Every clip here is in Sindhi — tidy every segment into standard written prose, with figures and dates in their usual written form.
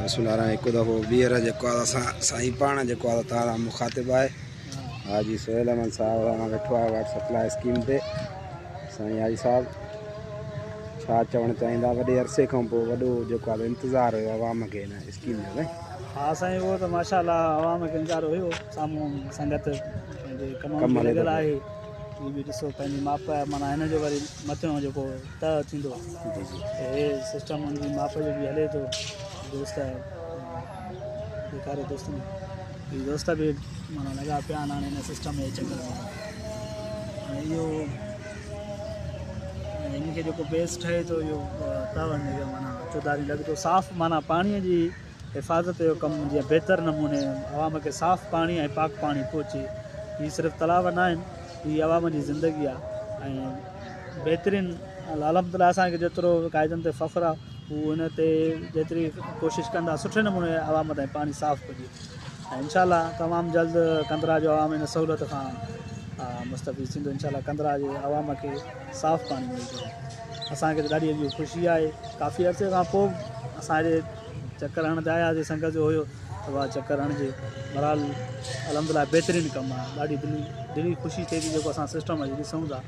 بسم الله الرحمن هڪ دفعو ٻيهر جيڪو آهي اسان سائين پاڻ جيڪو آهي توهان سان مخاطب آهي حاجي سهيل احمد صاحب سان ويٺو آهي واٽر سپلاء اسڪيم تي سائين حاجي صاحب ڇا چوڻ چاهيندا وڏي عرصي کان پوء وڏو جيڪو آهي انتظار هيو عوام کي هن اسڪيم جو سائين. ها سائين اهو ته ماشاء الله عوام کي انتظار هيو سامهون سنگت پنهنجي ڪم ۾ لڳل آهي هي به ڏسو پنهنجي ماپ معنيٰ هن جو وري مٿيون جيڪو تهه ٿيندو جي جي هي سسٽم ان جي ماپ جو به هلي ٿو دوست ڏيکاري دوستن هي دوست به معنيٰ لڳا پيا آهن هاڻي هن سسٽم جي چڪر ۾ هاڻي اهو هن کي جيڪو بيس ٺهي ٿو اهو تهه هن کي معنيٰ چوڌاري لڳي ٿو صاف معنيٰ پاڻيء جي حفاظت جو ڪم جيئن بهتر نموني عوام کي صاف پاڻي ۽ پاڪ پاڻي پهچي هي صرف تلاء نه آهن هي عوام جي زندگي آهي ۽ بهترين الحمد لله اسان کي جيترو قائدن تي فخر آهي هو ان تي جيتري ڪوشش ڪندا سٺي نموني عوام تائين پاڻي صاف پڄي ۽ انشاء الله تمام جلد ڪنڌرا جو عوام ان سهولت کان مستفيض ٿيندو انشاء الله ڪنڌرا جي عوام کي صاف پاڻي ملندو اسان کي ته ڏاڍي اڄ خوشي آهي ڪافي عرصي کان پوء اسان جي چڪر هڻندا آياسي سنگت جو هيو ته واهه چڪر هڻجي بهرحال الحمد لله بهترين ڪم آهي ڏاڍي دلي دلي خوشي ٿئي ٿي جيڪو اسان سسٽم اڄ ڏسون ٿا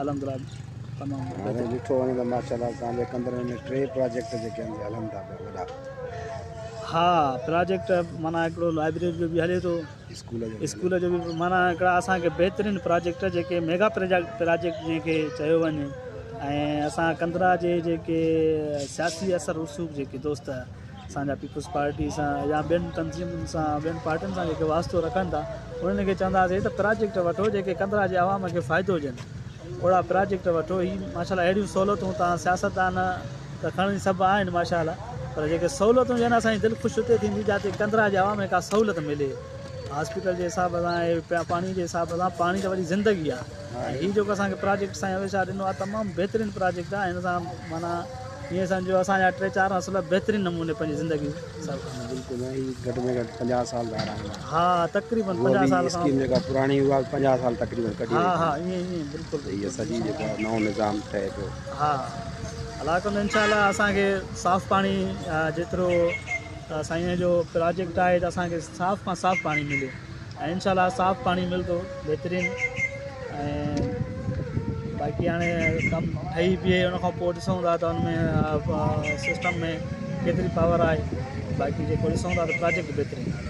الحمد لله تمام هاڻي ڏٺو وڃي ته ماشاء الله توهان جي ڪندرن ۾ ٽي پراجيڪٽ جيڪي آهن سي هلن ٿا پيا وڏا. ها پراجيڪٽ معنيٰ هڪڙو لائبريري جو به هلي ٿو اسڪول جو به معنيٰ هڪڙا اسان کي بهترين پراجيڪٽ جيڪي ميگا پراجيڪٽ جنهن کي چيو وڃي ۽ اسان ڪندرا جي جيڪي سياسي اثر رسوخ جيڪي دوست اسان جا پيپلز پارٽي سان يا ٻين تنظيمن سان ٻين پارٽين سان جيڪي واسطو رکن ٿا انهن کي چونداسين ته پراجيڪٽ وٺو جيڪي ڪنڌرا جي عوام کي فائدو ڏين اهڙا پراجيڪٽ وٺو هي ماشاء الله اهڙيون سهولتون تان سياستدان ته کڻي سڀ آهن ماشاء الله پر جيڪي سهولتون ڏين اسان جي دل خوش اتي ٿيندي جاتي ڪنڌرا جي عوام کي ڪا سهولت ملي هاسپيٽل جي حساب سان ۽ پاڻي جي حساب سان پاڻي ته وڏي زندگي آهي ۽ هي جيڪو اسان کي پراجيڪٽ سائين اويس شاهه ڏنو آهي تمام بهترين پراجيڪٽ آهي هن سان معنيٰ ائين سمجهو اسان جا ٽي چار نسل بهترين نموني پنهنجي زندگي سر ڪندا. بلڪل ۽ هي گهٽ ۾ گهٽ 50 سال ڌار آهن. ها تقريبن 50 سال کان. اسڪيم جيڪا پراڻي اها به 50 سال تقريبن ڪڍي وئي. ها ها ائين ائين بلڪل. هي سڄي جيڪو نئون نظام ٺهي پيو. ها الله ڪندو انشاء الله اسان کي صاف پاڻي جيترو سائين جو پراجيڪٽ آهي ته اسان کي صاف کان صاف پاڻي ملي. ۽ انشاء الله صاف پاڻي ملندو بهترين ۽ باقي هاڻي ڪم ٺهي بيهي ان کان پوء ڏسون ٿا ته ان ۾ سسٽم ۾ ڪيتري پاور آهي باقي جيڪو ڏسون ٿا ته پراجيڪٽ بهترين آهي.